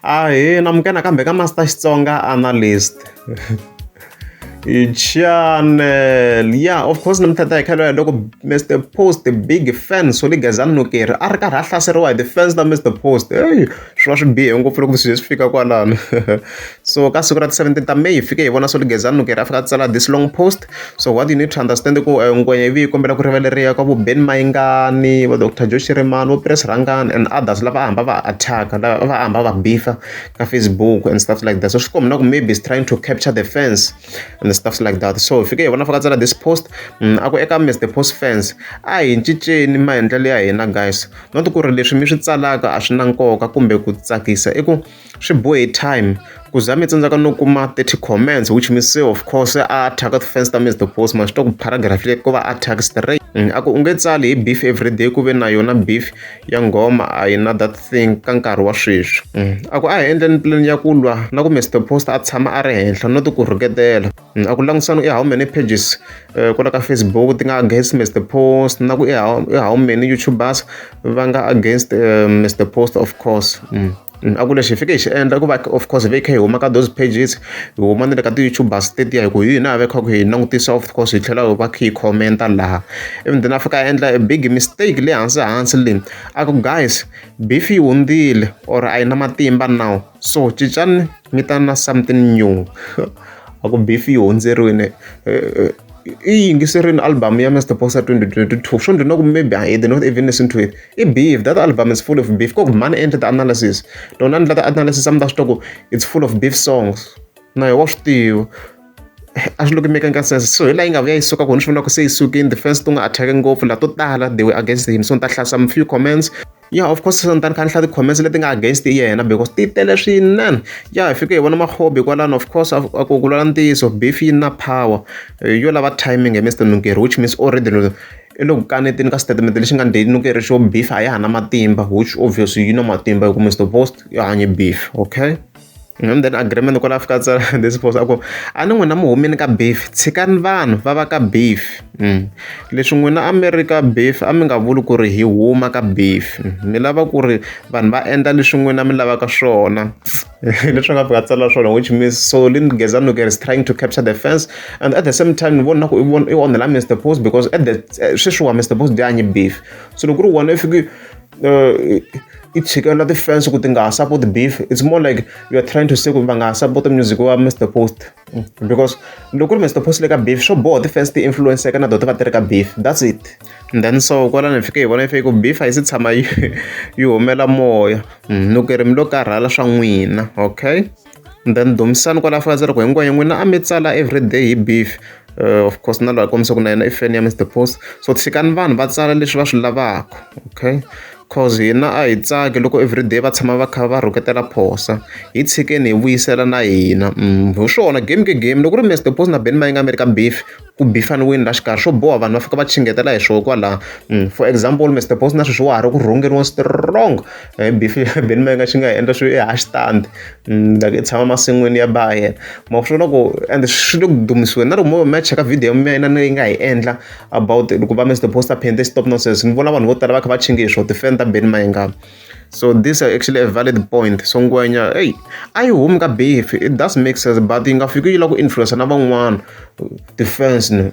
Ahee namukela nakambe ka Master Xitsonga Analyst channel. Yeah, of course namuntlha ta hi kha loko Mr Post big fan Solly Gezani Nukeri a ri karhi a hlaseriwa hi ti-fans ta Mr Post. Hey, swi va swi bihe ngopfu loko swi swi fika kwalano. So ka siku ra ti-17 ta May hi fike hi vona Solly Gezani Nukeri a fika a tsala this long post. So what you need to understand ku ngwenya ivi yi kombela ku rivaleriwa ka vo Ben Mayengani, vo Dr Joe Shirimani, vo Prince Rhangani and others lava a hamba va attack lava va hamba va beefa ka Facebook and stuff like that. So swi komba na ku maybe is trying to capture the fans and stuff like that. So hi fike hi vona fika tsala this post a ku eka Mr Post fans a hi cinceni maendlelo ya hina guys, not ku ri leswi mi swi tsalaka a swi na nkoka kumbe ku tsakisa i ku swi bohe time ku za mi tsandzeka no kuma 30 comments, which means say of course a attack ti-fans ta Mr Post ma swi twa ku paragraph leyi ko va attack straight. A ku u nge tsali hi beef everyday ku ve na yona beef ya nghoma a yi na that thing ka nkarhi wa sweswi. A ku a hi endleni plan ya ku lwa na ku Mr Post a tshama a ri henhla not ku rhuketela. A ku langutisani i how many pages kwala ka Facebook ti nga against Mr Post na ku i how many YouTubers va nga against Mr Post of course. A ku lexi hi fike hi xi endla ku va of course hi ve hi kha hi huma ka those pages hi huma na le ka ti-YouTubers tetiya hi ku hi hina hi ve kha hi langutisa of course hi tlhela hi va kha hi comment-a laha. Even then a fika a endla a big mistake le hansi hansi le a ku guys beef yi hundzile or a yi na matimba now so cincani mi ta na something new. A ku beef yi hundzeriwile i yingiserini album ya Mr Post ya 2022 swo ndzi na ku maybe I did not even listen to it. I beef, that album is full of beef. Ko ku mhani endla ti-analysis loko na endla ti-analysis a mi ta swi twa ku it's full of beef songs na hi wa swi tiva a swi loko making sense. So hi laha yi nga vuya yi suka kona ni swi vona ku se yi sukile ti-fans to nga attack ngopfu laha to tala they were against him. So ni ta hlaya some few comments. Yeah, of course ni ta ni kha ni hlaya ti-comments leti nga against yena because ti tele swinene. Yeah, hi fike hi vona Makgobi kwalano of course a ku ku lwela ntiyiso beef yi na power yo lava timing hi Mr Nukeri, which means already i le ku kaneteni ka statement lexi nga ndeni Nukeri xo beef a ya ha na matimba, which obviously yi na matimba hi ku Mr Post yi hanye beef. Okay, and then agreement kwala fika tsala this post a ku a ni n'wina mi humini ka beef, tshikani vanhu va va ka beef. Leswi n'wina a mi ri ka beef a mi nga vuli ku ri hi huma ka beef, mi lava ku ri vanhu va endla leswi n'wina mi lavaka swona leswi nga fika tsala swona, which means so Lin Gezani Nukeri is trying to capture the fans and at the same time ni vona ku i onhela Mr Post because at the sweswiwa Mr Post dyi hanyi beef. So loko ku ri wena i fiki i tshikelela ti-fans ku ti nga ha support beef, it's more like you are trying to say ku va nga ha support music wa Mr Post, because loko ku ri Mr Post le ka beef swo boha ti-fans ti influence-eka na tona ti va ti ri ka beef, that's it. And then so kwalano hi fike hi vona yi fike ku beef a yi se tshama yi yi humela moya Nukeri mi lo karhala swa n'wina. Okay, and then Dumisani kwala fika tsala ku hinkwayo n'wina a mi tsala everyday hi beef. Of course na loyi a kombisa ku na yena i fan ya Mr Post, so tshikani vanhu va tsala leswi va swi lavaka. Okay, cause hina a hi tsaki loko everyday va tshama va kha va rhuketela phosa, hi tshikeni hi vuyisela na hina. Hi swona game ke game loko ri Mr Post na Ben Mayengani mi ri ka beef ku beefaniwini la xikarhi swo boha vanhu va fika va chingetela hi swoho kwalaha. For example Mr Post na sweswi wa ha ri ku rhungeriwa strong beef ya Ben Mayengani xi nga hi endla swi i hashtag like i tshama masin'wini ya ba yena ma swi vona ku and swi le ku dumisiweni na loko mo ma cheka video ya mina leyi nga hi endla about loko va Mr Post a paint stop nonsense ni vona vanhu vo tala va kha va chinge hi swona ti-fan ta Ben Mayengani. So this is actually a valid point. So ngwenya hey a yi humi ka beef, it does make sense, but yi nga fiki yi lava ku influence na van'wana ti-fans ni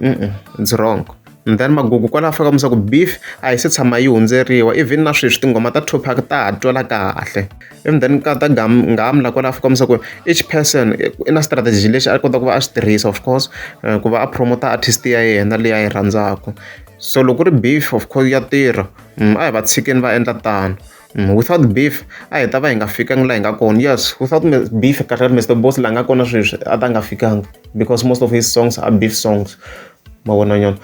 it's wrong. And then Magugu kwala fika kombisa ku beef a yi se tshama yi hundzeriwa even na sweswi tinghoma ta Tupac ta ha twala kahle. Even then ka ta Ngamla kwala fika kombisa ku each person i na strategy lexi a kota ku va a xi tirhisa of course ku va a promote artist ya yena leyi a yi rhandzaka. So loko ku ri beef of course ya tirha, a hi va tshikeni va endla tano. Without beef a hi ta va hi nga fikangi laha hi nga kona. Yes, without beef kahle Mr Boss laha nga kona sweswi a ta nga fikanga because most of his songs are beef songs ma vona nyana.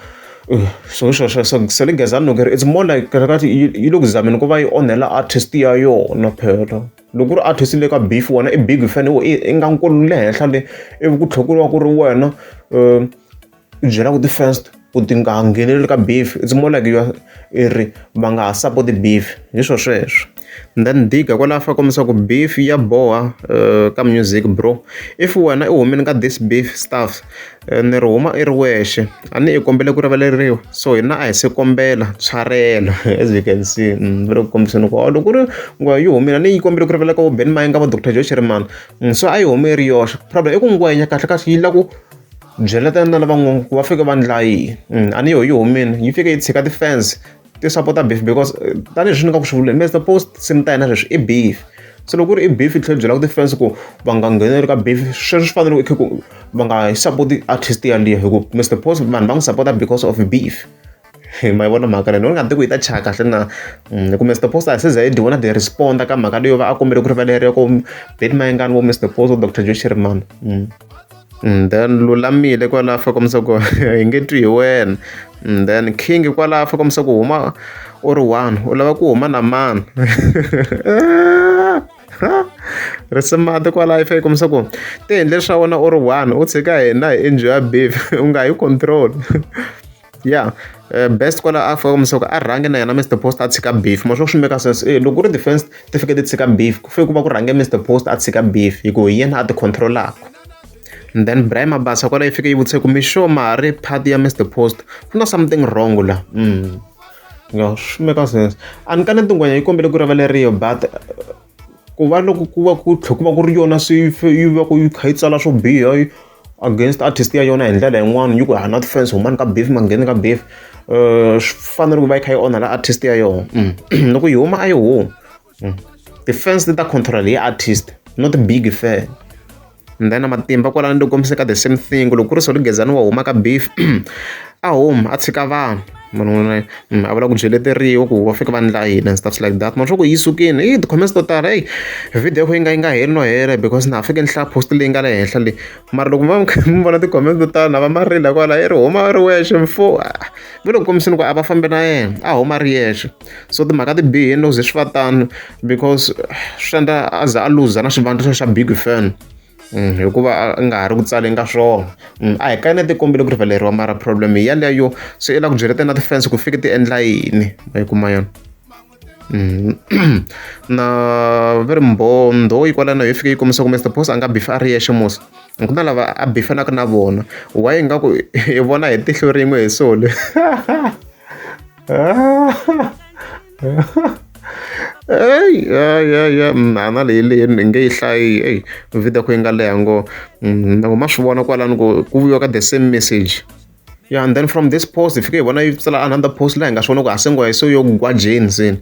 So hi swona so Solly Gezani Nukeri it's more like kahle yi le ku zameni ku va yi onhela artist ya yona phela. Loko ku ri artist le ka beef wena i big fan i nga nkulu le henhla le ivi ku tlhela ku va ku ri wena i byelaka ti-fans ku ti nga ngheneleli ka beef, it's more like you are i ri va nga ha support beef hi swo sweswo. And then Diga kwalaho a kombisa ku beef ya boha ka music bro. If wena i humile ka this beef stuff ni ri huma i ri wexe a ni i kombele ku rivaleriwa so hina a hi se kombela tshwarelo as you can see va le ku kombiseni ku loko ku ri ngwenya yi humile a ni yi kombele ku rivalela ka vo Benny Mayengani vo Doctor Joe Shirimani so a yi hume yi ri yoxe problem i ku ngwenya kahle kahle yi lava ku byeletana na lavan'wana ku va fika va ndla yini a ni yo yi humile yi fike yi tshika ti-fans ti sapota beef because tanihileswi ni nga ku swi vuleni Mr Post tinsimu ta yena sweswi i beef se loko ku ri i beef yi tlhela yi byela ku ti-fans ku va nga ngheneleli ka beef sweswo swi fanele ku ku va nga support artist yaliya hi ku Mr Post vanhu va n'wi sapota because of beef ma yi vona mhaka leyi ni nga tivi ku yi ta chaya kahle na hi ku Mr Post a hi se za hi dyi vona ti respond ka mhaka leyo va a kombele ku rivaleriwa ku Benny Mayengani vo Mr Post vo Doctor Joe Shirimani. Then lulamile kwalaho a kombisa ku hi nge twi hi wena then king kwalaho a kombisa ku huma u ri one u lava ku huma na mani risimati kwalaho yi fike yi kombisa ku ti endle swa wena u ri one u tshika hina hi enjoy beef u nga hi control ya best kwala a fika kombisa ku a rhangi na yena Mr Post a tshika beef ma swo swi make sense e loko ku ri ti-fans ti fike ti tshika beef ku fike ku va ku rhange Mr Post a tshika beef hi ku hi yena a ti control-aka. And then Brian Mabasa kwala yi fike yi vutise ku mi sure ma ha ri part ya Mr Post ku na something wrong la ya swi make sense a ni kaneti ngwenya yi kombele ku rivaleriwa but ku va loko ku va ku tlhe ku va ku ri yona se yi va ku yi kha yi tsala swo biha against artist ya yona hi ndlela yin'wana yi ku ha na ti-fans humani ka beef ma ngheni ka beef swi fanele ku va yi kha yi onha la artist ya yona loko yi huma a yi humi ti-fans ti ta control hi artist not big fan. And then matimba kwalano ni kombisa ka the same thing loko ku ri Solly Gezani wa huma ka beef a huma a tshika vanhu munhu a vula ku byeleteriwa ku va fika va ndla yini and stuff like that mara swa ku yi sukile i ti-comments to tala eyi video yi nga yi nga heli no hela because na ha fike ni hlaya post leyi nga le henhla leyi mara loko mi va mi vona ti-comments to tala na va marila kwala i ri huma ri wexe mfo va le ku kombiseni ku a va fambi na yena a huma ri yexe so timhaka ti bihini loko ze swi va tano because swi endla a za a luza na xivandla xa big fan hikuva a nga ha ri ku tsaleni ka swona a hi kaneti kombele ku rivaleriwa mara problem hi yaleyo se i lava ku byeleta na ti-fans ku fike ti endla yini ma yi kuma yona na va ri mbhondo yi kwalano yi fike yi kombisa ku Mr Post a nga beef a ri yexe mos ku na lava a bifanaka na vona why ingaku hi vona hi tihlo rin'we hi Solly Eyi ya ya ya na leyi leyi ni nge yi hlayi eyi video ku yi nga leha ngopfu loko ma swi vona kwalano ku ku vuyiwa ka the same message yeah and then from this post hi fike hi vona yi tsala another post laha hi nga swi vona ku a se nghohe se yo gwajeni se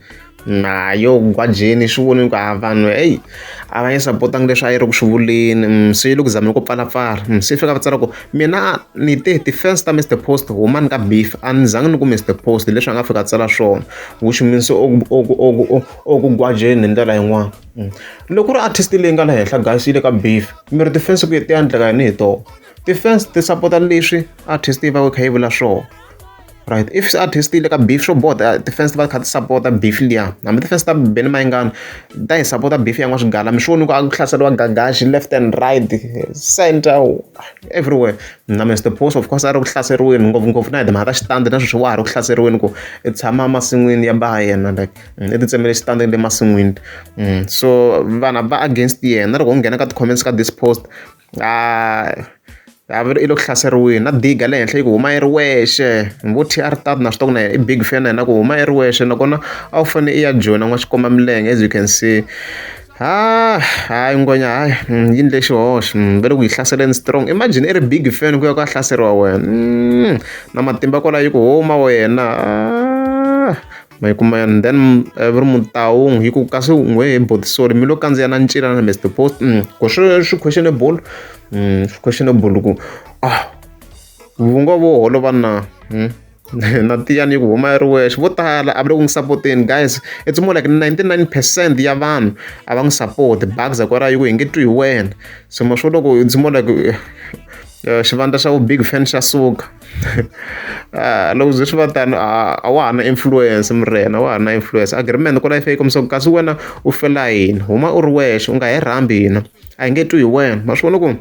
na yo gwajeni swi voni ku a vanhu eyi a va yi sapotanga leswi a yi ri ku swi vuleni se yi le ku zameni ku pfalapfala se yi fika va tsala ku mina ni te ti-fans ta Mr Post humani ka beef a ni zangi ni ku Mr Post leswi a nga fika a tsala swona which means o ku gwajeni hi ndlela yin'wana loko ku ri artist leyi nga le henhla guys yi le ka beef mi ri ti-fans ku ti endleka yini hi tona ti-fans ti sapota leswi artist yi va yi kha yi vula swona right if artist yi le ka beef swo boha ti-fans ti va kha ti sapota beef liya hambi ti-fans ta Benny Mayengani ta yi sapota beef ya N'wa-Swigala mi swi voni ku a ku hlaseriwa Gagashi left and right center everywhere na Mr Post of course a ri ku hlaseriweni ngopfungopfu na hi timhaka ta xitandi na sweswi wa ha ri ku hlaseriweni ku i tshama masin'wini ya ba yena like i ti tsemele xitandi le masin'wini so vanhu va against yena loko u nghena ka ti-comments ka this post a va i le ku hlaseriweni na diga le henhla yi ku huma yi ri wexe vo TR Tat na swi tiva ku na yena i big fan na yena ku huma yi ri wexe nakona a wu fanele i ya joyina n'wa milenge as you can see ha hayi ngwenya hayi yi ndle xihoxo va le ku yi hlaseleni strong imagine i ri big fan ku ya ku ya hlaseriwa wena na matimba kwalaho yi ku huma wena ma yi kuma and then va ri mutawung yi ku kasi n'we hi botisoli mi lo kandziya na ncila na Mr Post ku swi swi questionable swi questionable ku ah vunga vo holova na na tiyani yi ku huma yi ri wexe vo tala a va le ku n'wi sapoteni guys it's more like 99% ya vanhu a va n'wi support Bugs kwalaho yi ku hi nge twi hi wena so ma swo loko it's more like xivandla xa vu big fan xa suka loko ze swi va tano a wa ha na influence murena wa ha na influence agreement kwala yi fike yi kombisa ku kasi wena u fela yini huma u ri wexe u nga hi rhambi hina a hi nge twi hi wena ma swi vona ku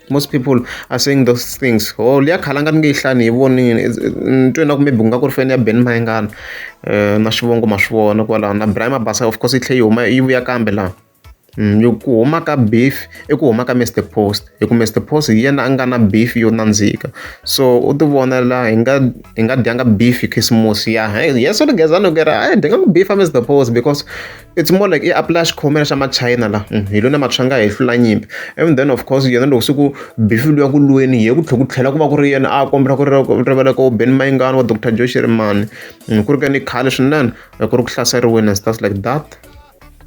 Most people are saying those things. Oh, liya khalanga ni nge yi hlani hi vonini, ni twe na ku maybe ku nga ku ri fane ya Benny Mayengani na xivongo ma swi vona kwalano na Brian Mabasa, of course yi tlhe yi huma yi vuya kambe laha. Ku huma ka beef i ku huma ka Mr Post, hi ku Mr Post hi yena a nga na beef yo nandzika, so u ti vonela hi nga dyanga beef hi khisimusi ya yeso Gezani ku ri a hi dyanga beef a Mr Post because it's more like i apply xikhomela xa machina la hi lo na matshanga hi hlula nyimpi. And then of course yena loko siku beef luya ku lweni hi ye ku tlhela ku tlhela ku va ku ri yena a kombela ku rivala ko Benny Mayengani wa Dr Joe Shirimani, ku ri ka ni khale swinene ku ri ku hlaseriweni and stuff like that.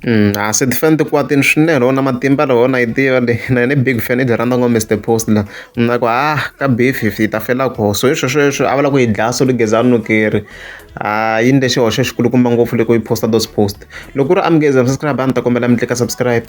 A se ti-fan ti kwatini swinene wona matimba lawa na yi tiva leyi na yena big fan i byi rhandza ngopfu Mr Post la na ku ah ka beef hi ta fela koho, so hi sweswo sweswo a va lava ku yi dlaya Solly Gezani Nokeri a yi ndle xihoxo xikulukumba ngopfu loko yi posta those post. Loko ku ri a mi nge za subscribe, a ni ta kombela mi tlika subscribe.